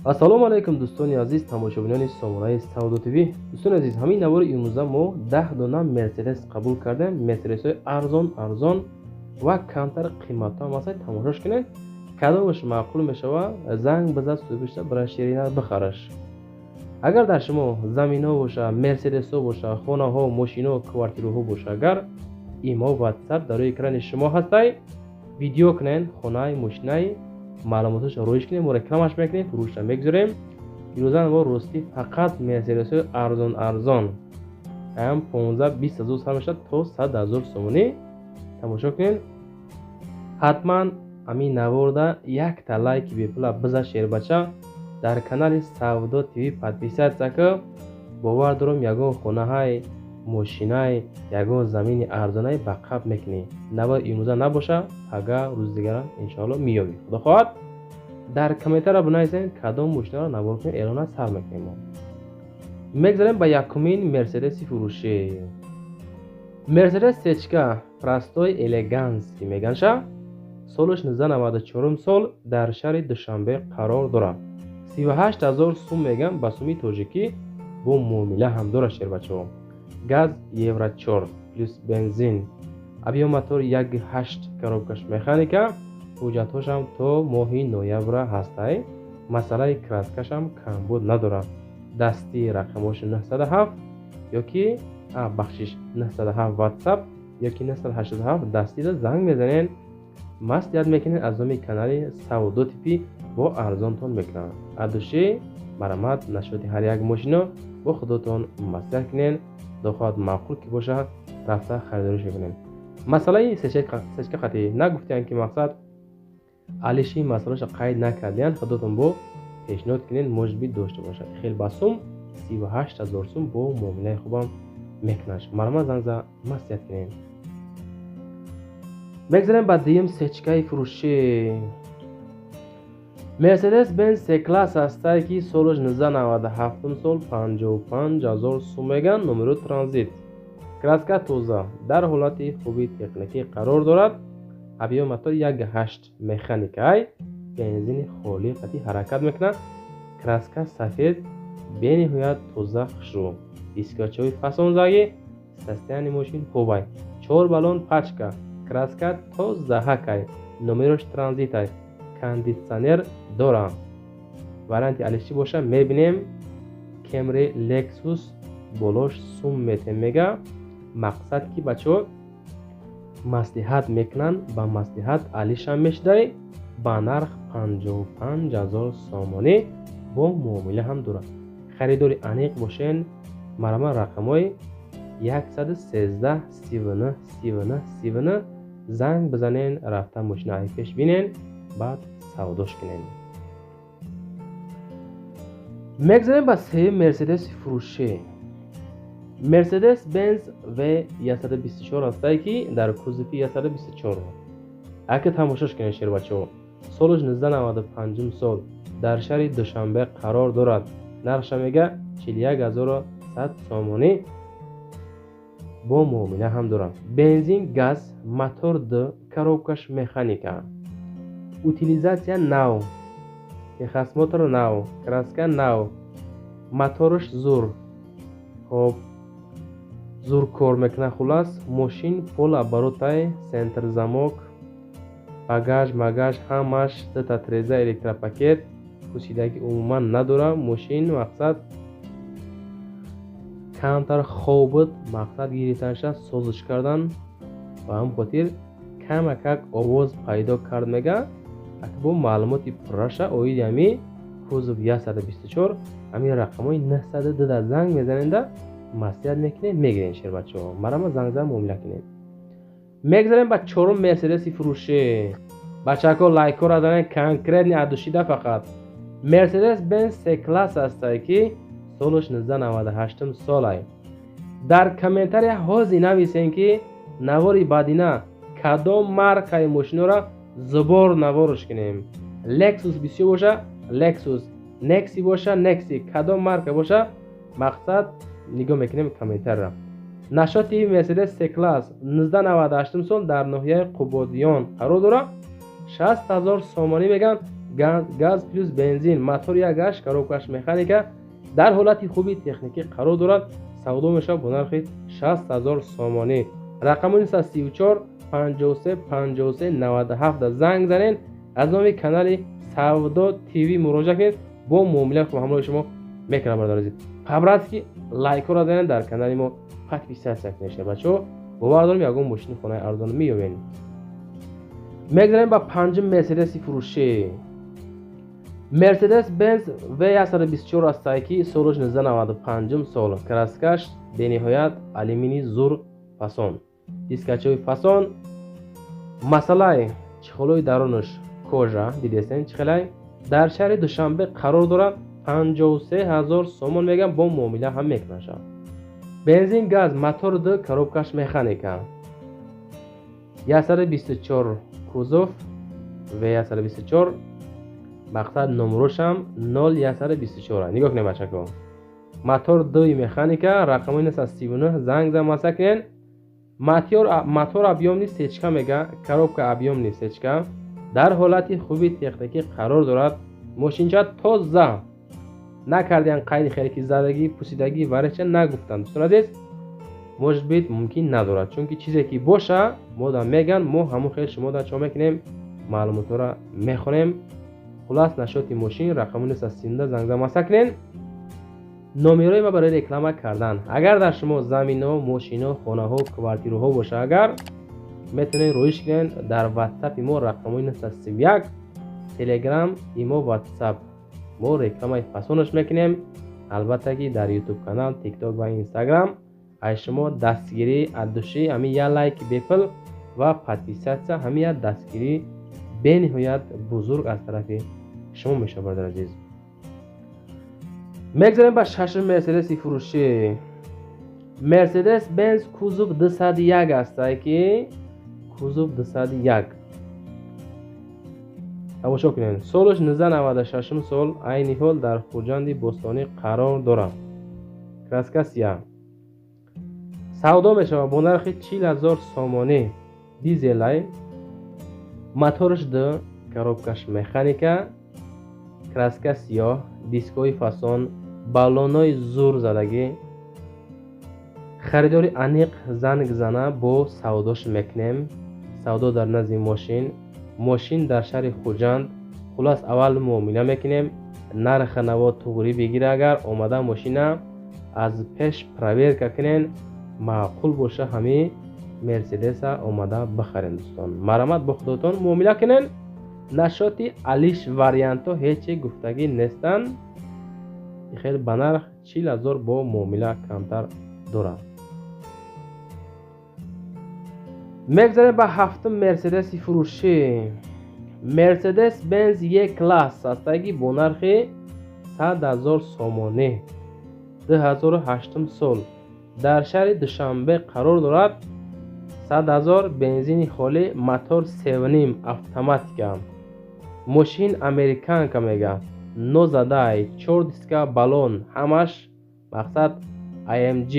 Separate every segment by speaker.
Speaker 1: Ассалому алайкум, дӯстони азиз, тамошобинони сомонаи Савдо ТВ. Дӯстони азиз, ҳамин навори имрӯза мо 10 дона Мерседес қабул кардем. Мерседесҳои арзон арзон ва камтар қиматҳо ҳам ҳастанд. Тамошош кунед, кадомаш маъқул мешава, занг бизад, сӯбишта бира ширина бихараш. Агар дар шумо заминҳо боша, Мерседесҳо боша, хонаҳо, мошино, квартираҳо боша, агар имо, Ватсап дар рӯи экрани шумо ҳастай, видео кунед, хонаи, мошинаи, маълумоташро роиш кунем, мо рекламаш мекунем, фурӯшра мегузорем. Имрӯза мо ростӣ фақат Мерседесҳои арзон арзон, ам 15-20 ҳазор сар мешавад то 100 000 сомонӣ. Тамошо кунед. Ҳатман ҳамин наворда якта лайки бепула биза, шербача. Дар канали Савдо ТВ подписаться ки. Бовар дорам, ягон хонаҳай, мошинай, ягон замини арзонай ба қаб мекунӣ. Навор имрӯза набоша, пага, рӯзи дигара, иншоалло, меёбӣ, худо хоҳад. Дар комментария бинависед, кадом мошинаро навор кунем, эълона сар мекунем. Мо мегзарем ба якумин Мерседеси фурӯшӣ. Мерседес сечка, простой элегантский меганша. Солаш 1994 сол, дар шаҳри Душанбе қарор дорад. 38 000 сум меган ба суми тоҷикӣ, бо муомила ҳам дорад, шербачаҳо. Газ, евро 4 плюс, бензин, объём мотор 1,8, коробкаш механика, ҳуҷҷатҳошам то моҳи ноябра ҳастай. Масъалаи краскашам камбуд надорад. Дастӣ, рақамҳоши 907 ёки, бахшиш, 907 Ватсап ёки 987 дастида занг мезанед, маслиҳат мекунед. Аз номи канали Савдо ТВ бо арзонтон мекунанд. Адуши марамат нашоти ҳар як мошино бо худотон маслиҳат кунед. Худо хоҳад, маъқул ки бошад, рафта харидорӣ мекунем. Масъалаи сечка қатъӣ нагуфтиянд, ки мақсад алиши масъалаша қайд накардиянд. Худотон бо пешниҳод кунед, может быть, дошта бошад. Хел ба сум 38 000 сум, бо муомилаи хубам мекунаш. Марҳамат, занг за, маслиҳат кунед. Мегзарем ба дуюм сечкаи фурӯшӣ. Мерседес Бенз С класс ҳастае, ки солаш 1997 сол, 55 000 сум меган. Номеро транзит, краска тоза, дар ҳолати хуби техникӣ қарор дорад. Объём мотор 1,8, механикай, бензини холӣ қатъи ҳаракат мекунад. Краска сафед, бениҳоят тоза, хушрӯ, дискачаҳои фасонзагӣ, состояние мошин хубай, чор баллон пачка, краска тозаҳакай, номерош транзитай, кондитсионер дорам. Варианти алишчӣ боша, мебинем. Кемри, Лексус, болош сум метем мега. Мақсад ки бачаҳо маслиҳат мекунанд, ба маслиҳат алишам мешудай. Ба нарх 55 000 сомонӣ, бо муомила ҳам дорад. Харидори аниқ бошен, марҳамат, рақамҳои 113 39 39 39 занг бизанен, рафта мошина пеш бинен, баъд савдош кунем. Мегзарем ба сеюм Мерседеси фурӯшӣ. Мерседес Бенз В 124 ҳастае, ки дар кузови 124. Ака, тамошош кунед, шербачаҳо. Солаш 1995 сол, дар шаҳри Душанбе қарор дорад. Нархша мега 41 100 сомонӣ, бо муомила ҳам дорад. Бензин, газ, мотор д, коробкаш механика, утилизация нав, техосмотр нав, краска нав, мотораш зур, хоб, зур кор мекунад. Хулас, мошин полуоборотай, центр замок, багаж магаж ҳамаш, дута треза, электропакет, пӯсидагӣ умуман надорад мошин. Мақсад, камтар хоб буд, мақсад гирифтанша созиш кардан, ба ҳамн хотир камакак овоз пайдо кард мега. Бо маълумоти пурраша оиди ҳами кузов 124 ҳамин рақамҳои 902 да занг мезаненда, маслиҳат мекунем, мегирем. Шербачаҳо, марҳамат, занг зан, муомила кунем. Мегзарем ба чорум Мерседеси фурӯшӣ. Бачако, лайкҳоро занен, конкретный адушида. Фақат Мерседес Бенз С класс ҳастае, ки солаш 1998 солай. Дар комментария ҳозир нависем, ки навори баъдина кадом маркаи мошиноро зубор наворш кунем. Лексус бисёр боша, Лексус, Некси боша, Некси, кадом марка боша, мақсад, нигоҳ мекунем комментарияро. Нашоти Мерседес С класс 1998 сол, дар ноҳияи Қубодиён қарор дорад. 60 000 сомонӣ меган. газ плюс бензин, мотор 1.8, коробкаш механика, дар ҳолати хуби техникӣ қарор дорад. Савдо мешавад бо нархи 60 000 сомонӣ. Рақами 934 53 53 97 занг занед. Аз номи канали Савдо ТВ муроҷиат кунед, бо муомила хуб ҳамроҳи шумо мекунам. Бародари азиз, по-братски лайкҳоро занед, дар канали мо подписаться кунед. Бачаҳо, бовар дорем, ягон мошини хонаи арзон меёбед. Мегзарем ба панҷум Мерседеси фурӯшӣ. Мерседес Бенз В124 астае, ки солаш 1995 сол, краскаш бениҳоят алюминий зур, фасон, дискачаҳои фасон, масъалаи чехолои дарунаш кожа, дидесен чӣ хелай. Дар шаҳри Душанбе қарор дорад. 53 000 сомон мегам, бо муомила ҳам мекунашад. Бензин, газ, мотор д, коробкаш механика, 124 кузов В124, мақсад номрошам 0124. Нигоҳ кунед, бачако, мотор д механика, рақамои 939 занг замаса кунед. Мотор объёмный сечка мега, коробка объёмный сечка, дар ҳолати хуби техникӣ қарор дорад. Мошинча тоза накардиан, қайди хеле ки задагӣ, пусидагӣ вареча нагуфтанд. Дӯстон азиз, может быть, мумкин надорад, чунки чизе ки боша, мода меган, мо ҳамон хел шумода чо мекунем, маълумотҳоро мехонем. Хулас, насчёти мошин рақами 939 занг замаса кунед. Номерои ма барои реклама кардан. Агар дар шумо заминҳо, мошинҳо, хонаҳо, квартираҳо боша, агар метавонед роиш кунед дар ватсапи мо, рақамҳои 931, Телеграм, имо, Ватсап. Мо рекламаи фасонаш мекунем. Албатта ки дар Ютуб канал, Тикток ва Инстаграм аз шумо дастгирӣ от души ҳамин як лайки бепул ва подписаться, ҳамин як дастгирӣ бениҳоят бузург аз тарафи шумо мешавад, бародари азиз. Мегзарем ба шашум Мерседеси фурӯшӣ. Мерседес Бенз кузов 201 астае, ки кузов 201, тамошо кунед. Солаш 1996 сол, айни ҳол дар Хуҷанди Бостонӣ қарор дорад. Краска сия. Савдо мешавад бо нархи 40 000 сомонӣ. Дизелай, мотораш д, коробкаш механика, краска сиёҳ, дискҳои фасон, баллонҳои зур задагӣ. Харидори аниқ занг зана, бо савдош мекунем. Савдо дар назди мошин, мошин дар шаҳри Хуҷанд. Хулас, аввал муомила мекунем, нарха наво туғрӣ бигира. Агар омада мошина аз пеш проверка кунен, маъқул боша, ҳамин Мерседеса омада бихарен. Дӯстон, марҳамат, бо худотон муомила кунен. Насчёти алиш вариантҳо ҳечи гуфтагӣ нестанд. Хел ба нарх 40 000, бо муомила камтар дорад. Мегзарем ба ҳафтум Мерседеси фурӯшӣ. Мерседес Бенз Е класс астаги бо нархи 100 000 сомонӣ, 2008 сол, дар шаҳри Душанбе қарор дорад. 100 000, бензини холӣ, мотор 3,5, автоматика. Мошин американка мега, нозадай, чор диска, баллон ҳамаш, мақсад AMG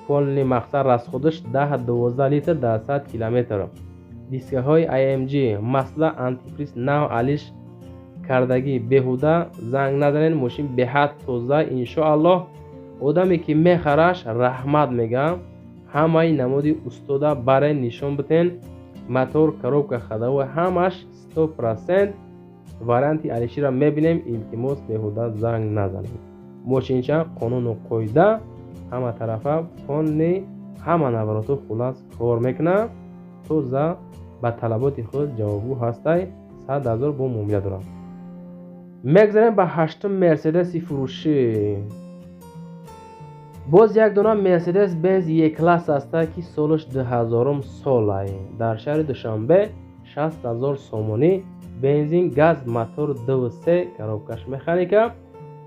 Speaker 1: полный, мақсад расходаш 10-12 литр дар 100 километр, дискаҳои AMG, масла, антифриз нав алиш кардагӣ. Беҳуда занг назанед, мошин беҳад тоза. Иншоаллоҳ, одаме ки мехараш, раҳмат мега. Ҳамаи намуди устода барен нишон битен. Мотор, коробка, ходовой ҳамаш 100%. Варианти алиширо мебинем. Илтимос, беҳуда занг назанед. Мошинча қонуну қоида ҳама тарафа полный, ҳама навороту хулас кор мекунад, тоза, ба талаботи худ ҷавобгӯ ҳастай. 100 000, бо муомила дорад. Мегзарем ба ҳаштум Мерседеси фурӯшӣ. Боз як дона Мерседес Бенз Е класс аста, ки солаш 2000 солай, дар шаҳри Душанбе, 60 000 сомонӣ, бензин, газ, мотор 2,3, коробкаш механика.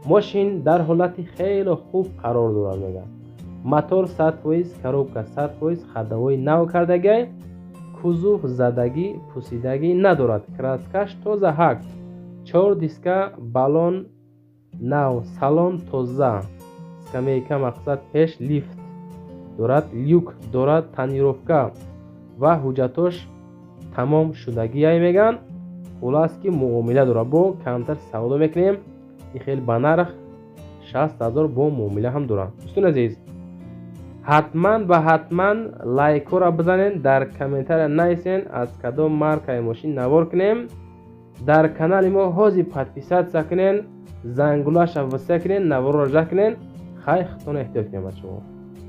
Speaker 1: Мошин дар ҳолати хеле хуб қарор дорад мега. Мотор 100%, коробка 100%, ходовой нав кардагай, кузов задагӣ, пусидагӣ надорад, краскаш тоза ҳак, чор диска, баллон нав, салон тоза, скамейка, мақсад пеш лифт дорад, люк дорад, тонировка ва ҳуҷҷатош тамом шудагиай меган. Хулас, ки муомила дорад, бо камтар савдо мекунем. Ин хел ба нарх 60 000 бо муомила ҳам дорад. Дӯстони азиз, ҳатман ва ҳатман лайкҳоро бизанед, дар комментария нависен, аз кадом маркаи мошин навор кунем. Дар канали мо ҳозир подписаться кунен, зангулаша васа кунен, наворро жа кунен. Хай, худтона эҳтиёт кунем, бачаҳо.